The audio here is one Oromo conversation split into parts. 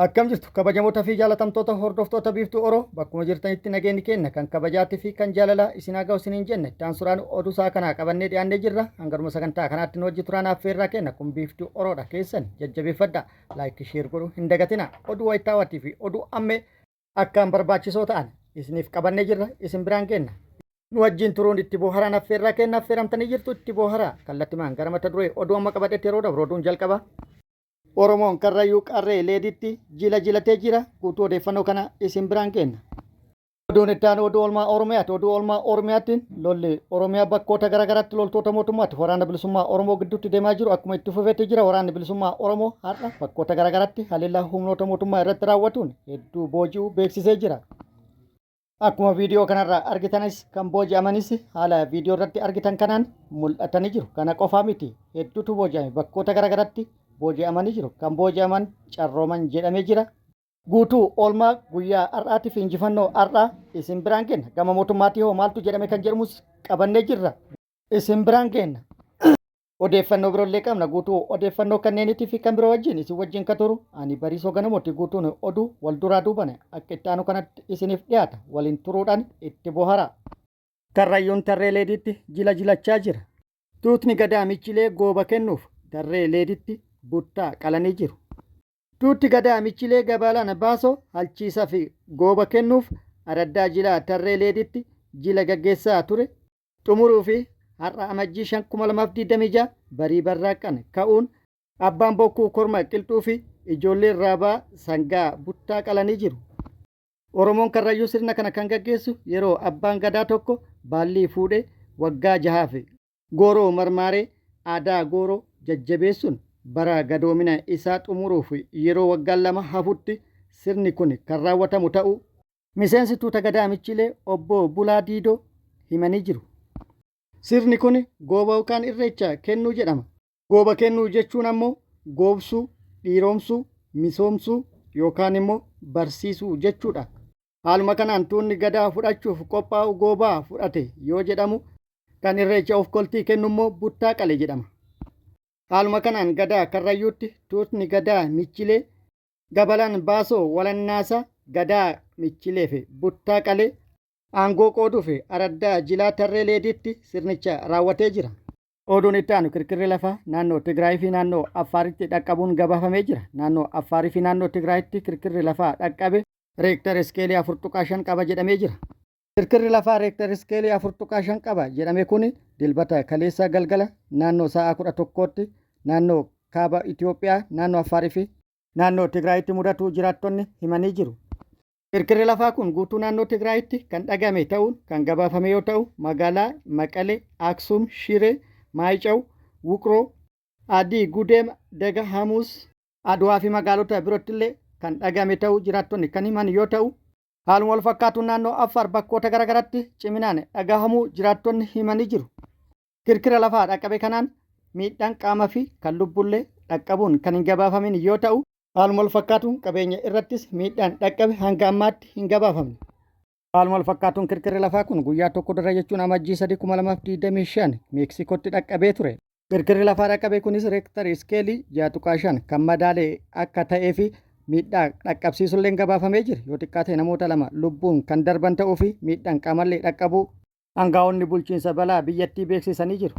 Akkam jirtu kabajamoota fi jaalatamtoota hordoftoota Biiftuu Oro, bakkuma jirtanitti nageenyi keenya kan kabajaatii fi kan jaalalaa isin haa ga'u isiniin jenne. Itti aansuudhaan oduu isaa kanaa qabannee dhiyaannee jirra. Hangaruma sagantaa kanaatti nu wajji turaan affeerraa kenna. Kun Biiftuu Oroodha, keessan jajjabeeffadha, like, share godhuu hin dagatina. Oduu wayitaawaatii fi oduu ammee akkaan barbaachisoo ta'an isiniif qabannee jirra, isin biraan geenna. Nu wajjin turuun itti booharaan affeerraa kenna. Affeeramtanii jirtu, itti booharaa. Kallattimaan gara mata duree oduu amma qabadhetti yeroo dabru, oduun jalqaba. Oromoon Karrayyuu Qarree Leeditti jila jilatee jira. Guutuu odeeffannoo kana isin biraan geenna. Oduun itti aanu oduu oolmaa Oromiyaati. Oduu oolmaa Oromiyaatti lolli Oromiyaa bakkoota garaagaraatti loltoota mootummaatti Waraana Bilisummaa Oromoo gidduutti deemaa jiru akkuma itti fufetti jira. Waraanni Bilisummaa Oromoo har'a bakkoota garaagaraatti haleellaa humnoota mootummaa irratti raawwatuun hedduu booji'uu beeksisee jira. Akkuma viidiyoo kanarraa argitanis, kan booji'amanis haala viidiyoo irratti argitan kanaan mul'atanii jiru. Kana qofaa miti, hedduutu booji'ame, bakkoota garaagaraatti booji'amanii jiru. Kan booji'aman carrooman jedhamee jira. Guutuu oolmaa guyyaa har'aatiif injifannoo har'aa isin biraan geenna. Gama mootummaatii hoo maaltu jedhame kan jedhamus qabannee jirra. Isin biraan geenna. Odeeffannoo biroollee qabna. Guutuu odeeffannoo kanneeniitii fi kan biroo wajjin isin wajjin ka turu ani Bariisoo Ganamooti. Guutuun oduu wal duraa duubane akka itti aanu kanatti isiniif dhiyaata. Waliin turuudhaan itti bohara. Karrayyuun Tarree Leediitti jila jilachaa jira. Tuutni Gadaa Michilee gooba kennuuf Tarree Leeditti buttaa qalanii jiru. Tuutti Gadaa Michilee Gabaalaan Baasoo halchiisa fi gooba kennuuf araddaa jilaa Tarree Leeditti jila gaggeessaa ture xumuruu fi har'a Amajjii 5, 2026 barii barraaqqan ka'uun Abbaan Bokkuu Korma Qilxuu fi ijoolleen Raabaa sangaa buttaa qalanii jiru. Oromoon Karrayyuu sirna kana kan gaggeessu yeroo Abbaan Gadaa tokko baallii fuudhee waggaa jahaaf gooroo marmaaree aadaa gooroo jajjabeessuun bara gadoomina isaa xumuruuf yeroo waggaan 2 hafutti sirni kun kan raawwatamu ta'uu Miseensi Tuuta Gadaa Michilee Obbo Bulaa Diidoo himanii jiru. Sirni kun gooba yookaan irreecha kennuu jedhama. Gooba kennuu jechuun ammoo goobsuu, dhiiroomsuu, misoomsuu yookaan immoo barsiisuu jechuudha. Haaluma kanaan tuunni Gadaa fudhachuuf qophaa'u goobaa fudhate yoo jedhamu, kan irreecha ofkoltii kennu immoo buttaa qale jedhama. Haaluma kanaan Gadaa Karrayyuutti tuutni Gadaa Michilee Gabalaan Baasoo Walannaasaa Gadaa Michileef buttaa qalee aangoo qooduuf araddaa jilaa Tarree Leediitti sirnicha raawwatee jira. Oduun itti aanu kirkirri lafaa naannoo Tigraay fi naannoo Affaaritti dhaqqabuun gabaafamee jira. Naannoo Affaarii fi naannoo Tigraayitti kirkirri lafaa dhaqqabe reektar iskeelii 4.5 qaba jedhamee jira. Kirkirri lafaa reektar iskeelii 4.5 qaba jedhame kun Dilbata kaleessaa galgala naannoo sa'a 11tti naannoo kaaba Itoophiyaa, naannoo Affaarii fi naannoo Tigraayitti mudatu jiraattonni himanii jiru. Kirkirri lafaa kun guutuu naannoo Tigraayitti kan dhagame ta'uun kan gabaafame yoo ta'u, magaalaa Maqalee, Aksuum, Shiree, Maayicaw, Wuqroo, Adii Gudeem, Daga Hamuus, Adwaa fi magaalota birootti kan dhagame ta'uu jiraattonni kan himan yoo ta'u, haaluma wal fakkaatuun naannoo Affaar bakkoota garaagaraatti ciminaan dhagahamuu jiraattonni himanii jiru. Kirkira lafaa dhaqqabe kanaan miidhaan qaama fi kan lubbullee dhaqqabuun kan hin gabaafamin yoo ta'u, haaluma wal fakkaatuun qabeenya irrattis miidhaan dhaqqabe hanga ammaatti hin gabaafamne. Haaluma wal fakkaatuun kirkirri lafaa kun guyyaa tokko dura, jechuun Amajjii 3, 2025 Meeksikootti dhaqqabee ture. Kirkirri lafaa dhaqqabe kunis reektar iskeelii 6.5 kan madaale akka ta'ee fi miidhaa dhaqqabsiisullee gabaafamee jira. Yoo xiqqaate namoota lama lubbuun kan darban ta'uu fi miidhaan qaamallee dhaqqabuu aangaa'onni bulchiinsa balaa biyyattii beeksisanii jiru.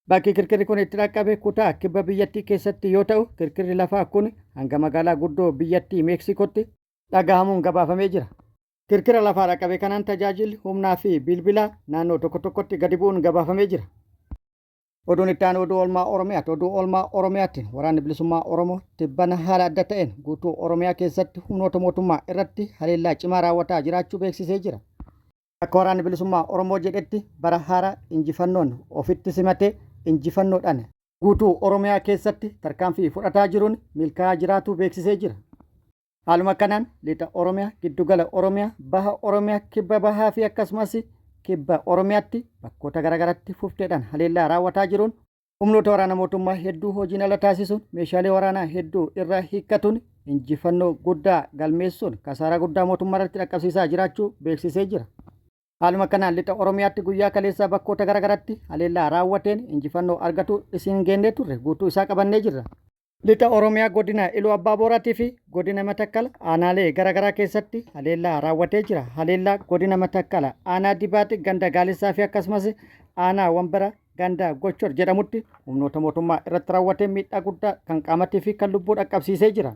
Bakki kirkirri kun itti dhaqqabe kutaa kibba biyyattii keessatti yoo ta'u, kirkirri lafaa kun hanga magaalaa guddoo biyyattii Meeksikootti dhagahamuun gabaafamee jira. Kirkira lafaa dhaqqabe kanaan tajaajilli humnaa fi bilbilaa naannoo tokko tokkotti gadi bu'uun gabaafamee jira. Oduun itti aanu oduu oolmaa Oromiyaati. Oduu oolmaa Oromiyaatti Waraanni Bilisummaa Oromoo tibbana haala adda ta'een guutuu Oromiyaa keessatti humnoota mootummaa irratti haleellaa cimaa raawwataa jiraachuu beeksisee jira. Akka Waraanni Bilisummaa Oromoo jedhetti, bara haaraa injifannoon ofitti simatee injifannoodhaan guutuu Oromiyaa keessatti tarkaanfii fudhataa jiruun milkaa'aa jiraatuu beeksisee jira. Haaluma kanaan lixa Oromiyaa, giddugala Oromiyaa, baha Oromiyaa, kibba bahaa fi akkasumas kibba Oromiyaatti bakkoota garaagaraatti fufteedhaan haleellaa raawwataa jiruun humnoota waraana mootummaa hedduu hojiin ala taasisuun, meeshaalee waraanaa hedduu irraa hiikkatuun, injifannoo guddaa galmeessuun kasaaraa guddaa mootummaa irratti dhaqqabsiisaa jiraachuu beeksisee jira. Haaluma kanaan lixa Oromiyaatti guyyaa kaleessaa bakkoota garaagaraatti haleellaa raawwateen injifannoo argatu isin geennee turre, guutuu isaa qabannee jirra. Lixa Oromiyaa godina Iluu Abbaa Booraatii fi godina Matakkal aanaalee garaagaraa keessatti haleellaa raawwatee jira. Haleellaa godina Matakkal aanaa Dibaati ganda Gaalissaa fi akkasumas aanaa Wambara ganda Gochor jedhamutti humnoota mootummaa irratti raawwatee miidhaa guddaa kan qaamatii fi kan lubbuu dhaqqabsiisee jira.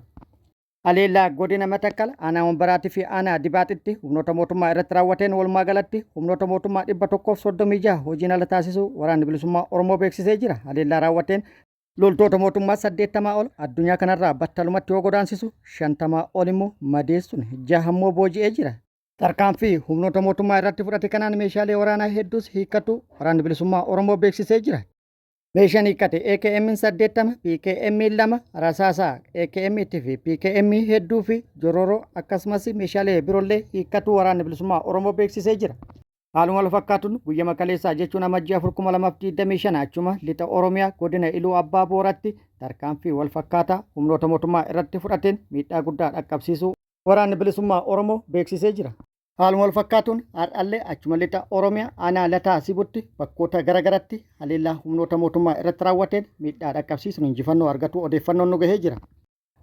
Haleellaa godina Matakkal aanaa Wambaraatii fi aanaa Dibaaxitti humnoota mootummaa irratti raawwateen walumaa galatti humnoota mootummaa 136 hojiin ala taasisuu Waraanni Bilisummaa Oromoo beeksisee jira. Haleellaa raawwateen loltoota mootummaa 80 ol addunyaa kanarraa battalumatti yoo godaansisu, 50 ol immoo madeessuun jaha immoo booji'ee jira. Tarkaanfii humnoota mootummaa irratti fudhate kanaan meeshaalee waraanaa hedduus hiikkatu Waraanni Bilisummaa Oromoo beeksisee jira. Meeshaan hiikkate AKM 80, PKM 2, rasaasa AKM fi PKM hedduu fi jororoo akkasumas meeshaalee biroollee hiikkatu Waraanni Bilisummaa Oromoo beeksisee jira. Haaluma wal fakkaatuun guyyama kaleessaa jechuun Amajjii 4 2025 achuma lixa Oromiyaa godina Iluu Abbaa Booratti tarkaanfii wal fakkaataa humnoota mootummaa irratti fudhateen miidhaa guddaa dhaqqabsiisuu Waraanni Bilisummaa Oromoo beeksisee jira. Haaluma wal fakkaatuun har'allee achuma lixa Oromiyaa aanaa Lataa Sibutti bakkoota garagaratti haleellaa humnoota mootummaa irratti raawwateen miidhaa dhaqqabsiisuun injifannoo argatu odeeffannoon nu gahee jira.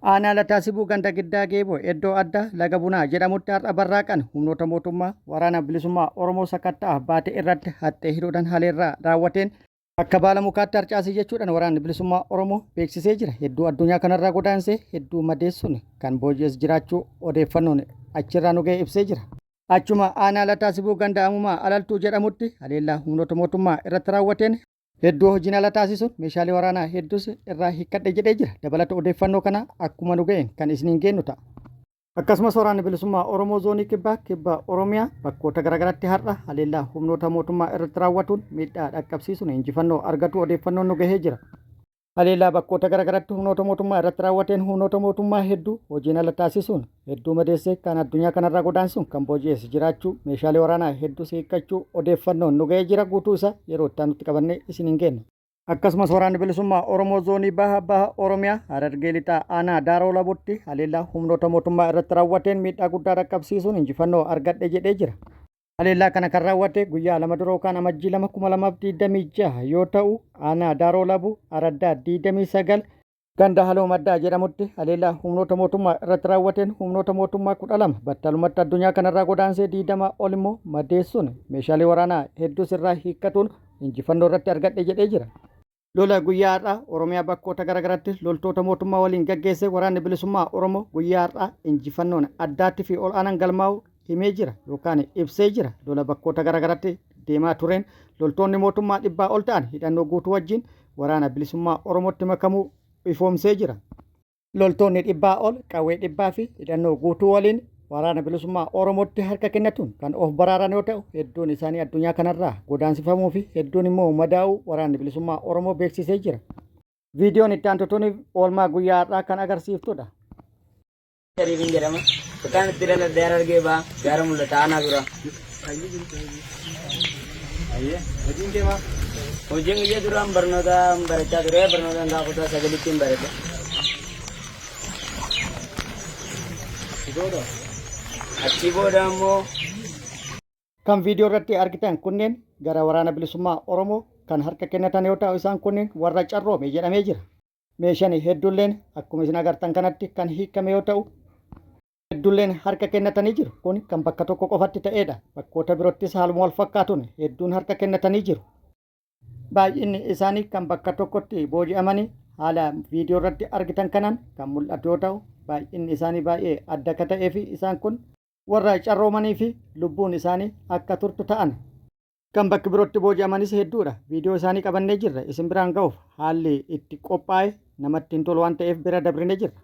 Aanaa Lataa Sibuu ganda Giddaa Geeboo iddoo addaa Laga Bunaa jedhamutti har'a barraaqan humnoota mootummaa Waraana Bilisummaa Oromoo sakatta'aaf baate irratti haxxee hidhuudhaan haleellaa raawwateen akka baala mukaatti harcaasee jechuudhaan Waraanni Bilisummaa Oromoo beeksisee jira. Hedduu addunyaa kanarraa godaansee hedduu madeessuun kan booji'es jiraachuu odeeffannoon achirraa nu ga'e ibsee jira. Achuma aanaa Lataa Sibuu ganda Amumaa Alaltuu jedhamutti haleellaa humnoota mootummaa irratti raawwateen hedduu hojiin ala taasisuun meeshaalee waraanaa hedduus irraa hiikkadhe jedhee jira. Dabalata odeeffannoo kana akkuma nu ga'een kan isiniin geennu ta'a. Akkasumas Waraanni Bilisummaa Oromoo Zoonii Kibbaa Kibba Oromiyaa bakkoota garaagaraatti har'a haleellaa humnoota mootummaa irratti raawwatuun miidhaa dhaqqabsiisuun injifannoo argatu odeeffannoon nu gahee jira. Haleellaa bakkoota garaagaraatti humnoota mootummaa irratti raawwateen humnoota mootummaa hedduu hojiin ala taasisuun hedduu madeessee kan addunyaa kanarraa godaansuun kan booji'es jiraachuu, meeshaalee waraanaa hedduus hiikkachuu odeeffannoon nu gahee jira. Guutuu isaa yeroo itti aanutti qabannee isiniin geenna. Akkasumas Waraanni Bilisummaa Oromoo Zoonii Baha Baha Oromiyaa Harargee Lixaa Aanaa Daaroo Labutti haleellaa humnoota mootummaa irratti raawwateen miidhaa guddaa dhaqqabsiisuun injifannoo argadhe jedhee jira. Haleellaa kana kan raawwate guyyaa lama dura yookaan Amajjii 2 2026 yoo ta'u, Aanaa Daaroo Labu Araddaa 29 ganda Haloo Maddaa jedhamutti haleellaa humnoota mootummaa irratti raawwateen humnoota mootummaa 12 battalumatti addunyaa kanarraa godaansee 20 ol immoo madeessuun meeshaalee waraanaa hedduus irraa hiikkatuun injifannoo irratti argadhe jedhee jira. Lola guyyaa har'aa Oromiyaa bakkoota garaagaraatti loltoota mootummaa waliin gaggeesse Waraanni Bilisummaa Oromoo guyyaa har'aa injifannoon addaatti fi ol'aanaan galmaa'u himee jira yookaan ibsee jira. Lola bakkoota garaagaraatti deemaa tureen loltoonni mootummaa dhibbaa ol ta'an hidhannoo guutuu wajjin Waraana Bilisummaa Oromootti makamuu ifoomsee jira. Loltoonni dhibbaa ol qawwee dhibbaa fi hidhannoo guutuu waliin Waraana Bilisummaa Oromootti harka kennatuun kan of baraaran yoo ta'u, hedduun isaanii addunyaa kanarraa godaansifamuu fi hedduun immoo madaa'uu Waraanni Bilisummaa Oromoo beeksisee jira. Viidiyoon itti aantu tuni oolmaa guyyaa har'aa kan agarsiiftudha. Shariifin jedhama. Bakkaan itti dhaladhe Harargee Bahaa, gaara mul'ata aanaa dura. Hojiin kee maal? Hojiin kiyya duraan barnoota barachaa ture. Barnoota hangaa kutaa sagalitti hin baradhe. Achii booda ammoo Kan viidiyoo irratti argitan kunneen gara Waraana Bilisummaa Oromoo kan harka kennatan yoo ta'u, isaan kunneen warra carroome jedhamee jira. Meeshaan hedduulleen akkuma isin agartan kanatti kan hiikame yoo ta'u, hedduulleen harka kennatanii jiru. Kun kan bakka tokko qofatti ta'edha. Bakkoota biroottis haaluma wal fakkaatuun hedduun harka kennatanii jiru. Baay'inni isaanii kan bakka tokkotti booji'amanii haala viidiyoo irratti argitan kanaan kan mul'atu yoo ta'u, baay'inni isaanii baay'ee adda akka ta'ee fi isaan kun warra carroomanii fi lubbuun isaanii akka turtu ta'an. Kan bakki birootti booji'amanis hedduudha. Viidiyoo isaanii qabannee jirra. Isin biraan ga'uuf haalli itti qophaa'e namatti hin tolu waan ta'eef bira dabrine jirra.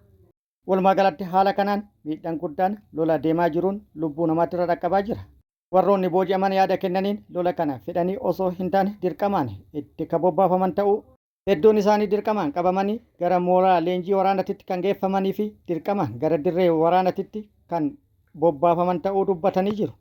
Walumaa galatti haala kanaan miidhaan guddaan lola deemaa jiruun lubbuu namaatti irra dhaqqabaa jira. Warroonni booji'aman yaada kennaniin lola kana fedhanii osoo hin taane dirqamaan itti ka bobbaafaman ta'uu, hedduun isaanii dirqamaan qabamanii gara mooraa leenjii waraanatitti kan geeffamanii fi dirqamaan gara dirree waraanatitti kan bobbaafaman ta'uu dubbatanii jiru.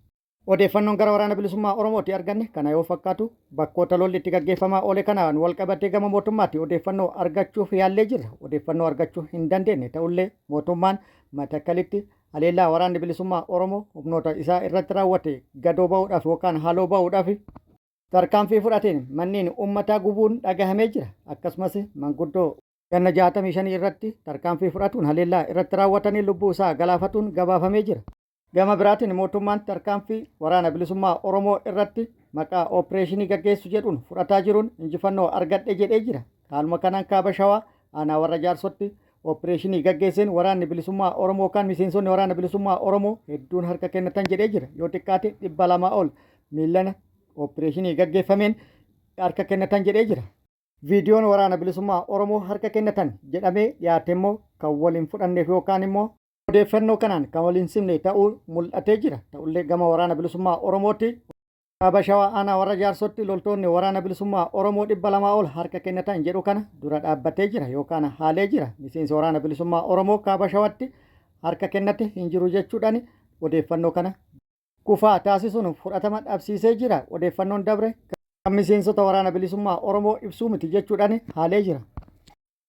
Odeeffannoon gara Waraana Bilisummaa Oromooti arganne kana yoo fakkaatu, bakkoota lolli itti gaggeeffamaa oole kanaan wal qabatee gama mootummaatti odeeffannoo argachuuf yaallee jirra. Odeeffannoo argachuu hin dandeenye. Ta'ullee mootummaan Matakkalitti haleellaa Waraanni Bilisummaa Oromoo humnoota isaa irratti raawwate gadoo ba'uudhaaf yookaan haaloo ba'uudhaaf tarkaanfii fudhateen manneen uummataa gubuun dhagahamee jira. Akkasumas manguddoo ganna 65 irratti tarkaanfii fudhatuun haleellaa irratti raawwatanii lubbuu isaa galaafatuun gabaafamee jira. Gama biraatiin mootummaan tarkaanfii Waraana Bilisummaa Oromoo irratti maqaa ooppireeshinii gaggeessu jedhuun fudhataa jiruun injifannoo argadhe jedhee jira. Haaluma kanaan Kaaba Shawaa aanaa Warra Jaarsotti ooppireeshinii gaggeesseen Waraanni Bilisummaa Oromoo kan miseensonni Waraana Bilisummaa Oromoo hedduun harka kennatan jedhee jira. Yoo xiqqaate 200 ol miillana ooppireeshinii gaggeeffameen harka kennatan jedhee jira. Viidiyoon Waraana Bilisummaa Oromoo harka kennatan jedhamee dhiyaate immoo kan wal hin fudhanneef yookaan immoo odeeffannoo kanaan kan wal hin simne ta'uu mul'atee jira. Ta'ullee gama Waraana Bilisummaa Oromootti Kaaba Shawaa Aanaa Warra Jaarsootti loltoonni Waraana Bilisummaa Oromoo 200 ol harka kennatan jedhu kana dura dhaabbatee jira yookaan haalee jira. Miseensi Waraana Bilisummaa Oromoo Kaaba Shawaatti harka kennate hin jiru jechuudhaan odeeffannoo kana kufaa taasisuun fudhatama dhabsiisee jira. Odeeffannoon dabre kan miseensota Waraana Bilisummaa Oromoo ibsuu miti jechuudhaan haalee jira.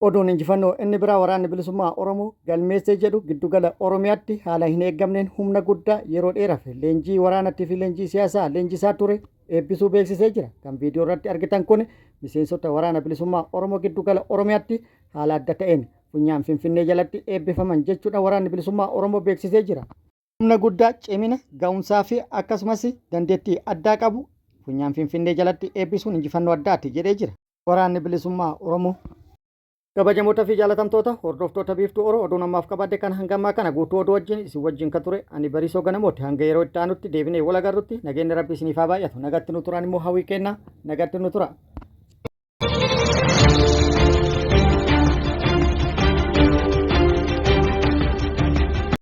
Oduun injifannoo inni biraa Waraanni Bilisummaa Oromoo galmeessee jedhu giddugala Oromiyaatti haala hin eeggamneen humna guddaa yeroo dheeraaf leenjii waraanatti fi leenjii siyaasaa leenjisaa ture eebbisuu beeksisee jira. Kan viidiyoo irratti argitan kun miseensota Waraana Bilisummaa Oromoo giddugala Oromiyaatti haala adda ta'een funyaan Finfinnee jalatti eebbifaman jechuudha Waraanni Bilisummaa Oromoo beeksisee jira. Humna guddaa cimina, ga'umsaa fi akkasumas dandeettii addaa qabu funyaan Finfinnee jalatti eebbisuun injifannoo addaati jedhee jira. Waraanni Bilisummaa Oromoo. Kabajamoota fi jaalatamtoota hordoftoota Biiftuu Oro, oduun ammaaf qabadde kan hangammaa kana. Guutuu oduu wajjin isin wajjin kan ture ani Bariisoo Ganamooti. Hanga yeroo itti aanutti deebinee wal agarrutti nageenyi Rabbi isiniif haa baay'atu. Nagatti nu turan immoo hawwii kenna. Nagatti nu tura.